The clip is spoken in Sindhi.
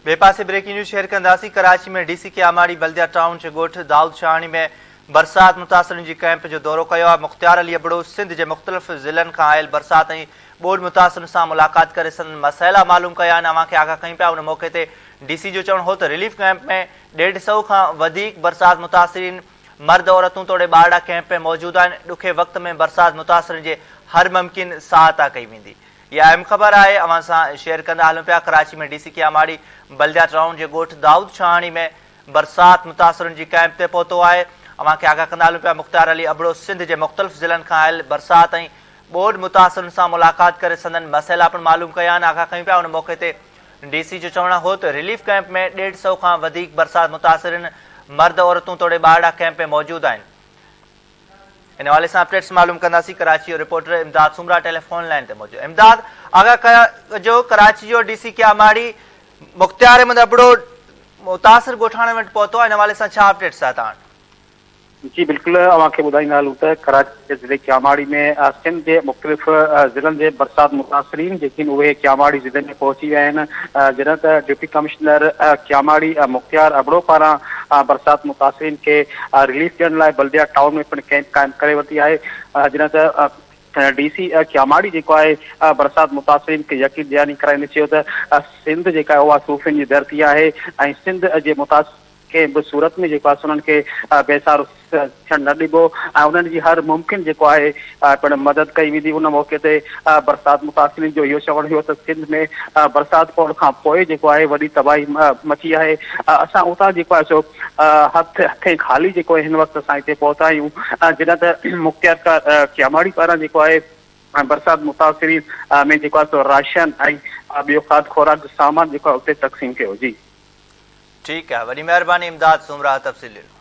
ٻئي پاسي بريڪنگ نيوز شيئر ڪنداسين Karachi ۾ D C Keamari Baldia town جي ڳوٺ دائود شاهاڻي ۾ برسات متاثرن جي ڪئمپ جو دورو ڪيو آهي مختيار علي ابڙو سنڌ جي مختلف ضلعن کان آيل برسات ۽ ٻوڏ متاثرن سان ملاقات ڪري سندن مسئلا معلوم ڪيا آهن اوهان کي آگاهه ڪيون پيا ان موقعي تي ڊي سي جو چوڻ هو ته رليف ڪئمپ ۾ ڏيڍ سئو کان وڌيڪ برسات متاثرين مرد عورتون توڙي ٻارڙا ڪئمپ ۾ موجود آهن ڏکي وقت ۾ برسات متاثرن جي هر ممڪن سهائتا ڪئي ويندي. اها اهم خبر آهي اوهان سان شيئر ڪندا هلون پيا Karachi ۾ D C Keamari Baldia town جي ڳوٺ دائود شاهاڻي ۾ برسات متاثرن جي ڪئمپ تي پهتو آهي اوهان کي آگاهه ڪندا هلون پيا مختيار علي ابڙو سنڌ جي مختلف ضلعن کان آيل برسات ۽ ٻوڏ متاثرن سان ملاقات ڪري سندن مسئلا پڻ معلوم ڪيا آهن آگاهه ڪيون پيا ان موقعي تي ڊي سي جو چوڻ هو ته رليف ڪئمپ ۾ ڏيڍ سئو کان وڌيڪ برسات متاثرين مرد عورتون توڙي ٻارڙا ڪئمپ ۾ موجود آهن. ان حوالي سان اپڊيٽس معلوم ڪنداسين ڪراچي جو رپورٽر امداد سومرا ٽيليفون لائين تي موجود امداد آگاهه ڪجو ڪراچي جو ڊي سي ڪياماڙي مختيار احمد ابڙو متاثر ڳوٺاڻن وٽ پهتو آهي ان حوالي سان ڇا اپڊيٽس آهي توهان وٽ؟ جي بلڪل اوهان کي ٻڌائيندا هلون ته ڪراچي جي ضلعي ڪياماڙي ۾ سنڌ جي مختلف ضلعن جي برسات متاثرين جيڪي آهن اهي ڪياماڙي ضلعي ۾ پهچي ويا آهن جڏهن ته ڊپٽي ڪمشنر ڪياماڙي مختيار ابڙو پاران برسات متاثرين کي رليف ڏيڻ لاء بلديا ٽائون ۾ پڻ ڪئمپ قائم ڪري ورتي آهي جڏهن ته ڊي سي ڪياماڙي جيڪو آهي برسات متاثرين کي يقين دهاني ڪرائيندي چيو ته سنڌ جيڪا آهي اها صوفين جي ڌرتي آهي ۽ سنڌ جي متاثر ڪنهن به صورت ۾ جيڪو آهي سو انهن کي بيسارو ٿيڻ نه ڏبو ۽ انهن جي هر ممڪن جيڪو آهي پڻ مدد ڪئي ويندي ان موقعي تي برسات متاثرين جو اهو چوڻ هيو ته سنڌ ۾ برسات پوڻ کان پوء جيڪو آهي وڏي تباهي مچي آهي اسان اتان جيڪو آهي سو هٿ هٿين خالي جيڪو آهي هن وقت اسان هتي پهتا آهيون جڏهن ته مختيارڪار ڪياماڙي پاران جيڪو آهي برسات متاثرين ۾ جيڪو آهي سو راشن ۽ ٻيو کاڌ خوراڪ جو سامان جيڪو آهي اتي تقسيم ڪيو جي. ٺيڪ آهي وڏي مهرباني امداد سومرا تفصيل ڏنو.